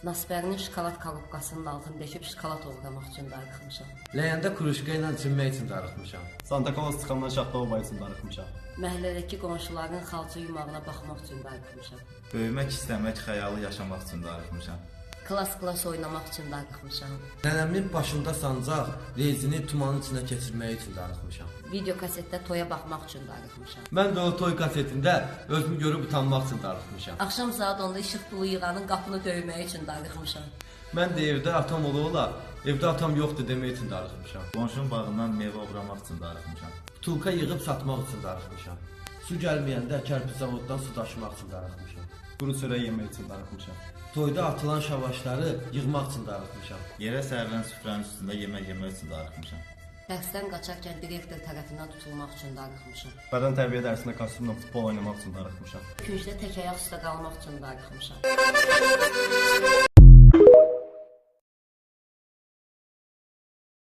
Naspərinin şokolad korobkasının altını deşib şokolad oğurlamaq üçün darıxmışam. Ləyəndə kruşka ilə çimmək üçün darıxmışam. Santa Claus çıxandan şaxta olmaq üçün darıxmışam. Məhəllədəki qonşuların xalça yumağına baxmaq üçün darıxmışam. Böyümək istəmək, xəyalı yaşamaq üçün darıxmışam. Klass-klass oynamaq üçün darıxmışam. Nənəmin başında sancaq, rezini tumanın içinə keçirmək üçün darıxmışam. Video kasetdə toya baxmaq üçün darıxmışam. Mən də o toy kasetində özümü görüb utanmaq üçün darıxmışam. Axşam saat 10-da işıq pulu yığanın qapını döyməyi üçün darıxmışam. Mən də evdə atam ola-ola, evdə atam yoxdur demək üçün darıxmışam. Qonşunun bağından meyvə oğramaq üçün darıxmışam. Butulka yığıb satmaq üçün darıxmışam. Su gəlməyəndə kərpic zavoddan su daşımaq üçün darıxmışam. Quru çörək yemək üçün darıxmışam. Toyda atılan şavaşları yığmaq üçün darıxmışam. Yerə sərilən süfrənin üstündə yemək yemək üçün darıxmışam. Dərsdən qaçarkən direktor tərəfindən tutulmaq üçün darıxmışam. Bədən tərbiyə dərsində kostyumla futbol oynamaq üçün darıxmışam. Küncdə tək ayaq üstə qalmaq üçün darıxmışam.